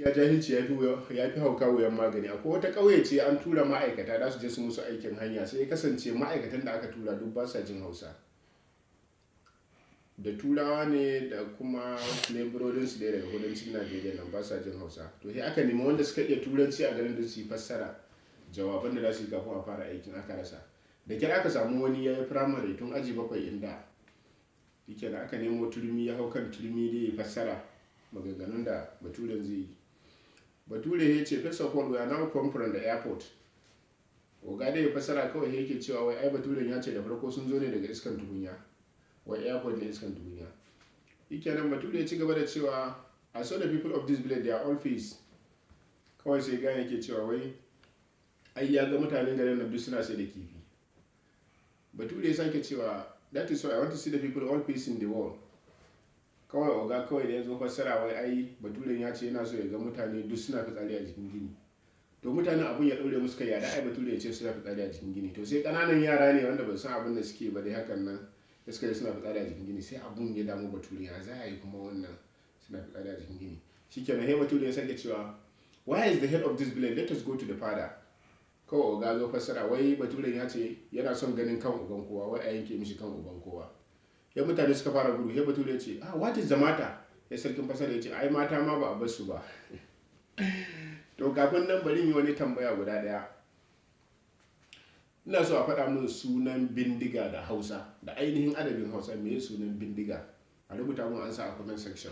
Ya jahilci ya fi hauka wuyan magani. Akwai wata ƙauye ce, an tura ma'aikata za su je su musu aikin hanya, sai ya kasance ma'aikatan da aka tura duk ba sa jin Hausa. Da Turawa ne da kuma leburorinsu dai daga kudancin Najeriya nan ba sa jin Hausa. To, sai aka nemi wanda suka iya Turanci a garin don su yi fassara jawaban da za su yi kafin a fara aikin, aka rasa. Da kyar aka samu wani ya yi firamare tun aji 7 inda shikenan aka nemo turmi, ya hau kan turmi dai ya fassara maganganun da baturen zai yi. Bature ya ce, "First of all, we are now come from the airport." Oga dai ya fassara kawai yake cewa wai ai baturen ya ce da farko sun zo ne daga iskan tukunya. Wai airport ne iskan tukunya. Shikenan bature ya ci gaba da cewa, "I saw the people of this village, they are all fish." Kawai sai gane yake cewa wai ai ya ga mutanen garin nan duk suna sai da kifi. Bature ya sake cewa, "That is why I want to see the people all piss in the wall." Kawai oga kawai da ya zo fassara, wai ai baturen ya ce yana so ya ga mutane duk suna fitsari a jikin gini. To, mutanen abun ya ɗaure musu kai, ya da ai bature ya ce suna fitsari a jikin gini? To, sai ƙananan yara ne wanda ba su san abin da suke ba dai hakan nan da suka yi suna fitsari a jikin gini. Sai abun ya damu bature, ya za a yi kuma wannan suna fitsari a jikin gini? Shikenan sai bature ya sake cewa, "Where is the head of this village? Let us go to the father." Kawai oga zo fassara, wai baturen ya ce yana son ganin kan uban kowa, wai a yanke mishi kan uban kowa. Ya mutane suka fara gudu. Ya bature ya ce, "Ah, what is the matter?" Ya sarkin fassara ya ce, "Ai mata ma ba a bar su ba." To, kafin nan bari yi wani tambaya guda ɗaya. Ina so a faɗa min sunan bindiga da Hausa, da ainihin adabin Hausa. Me sunan bindiga? A rubuta mun ansa a comment section.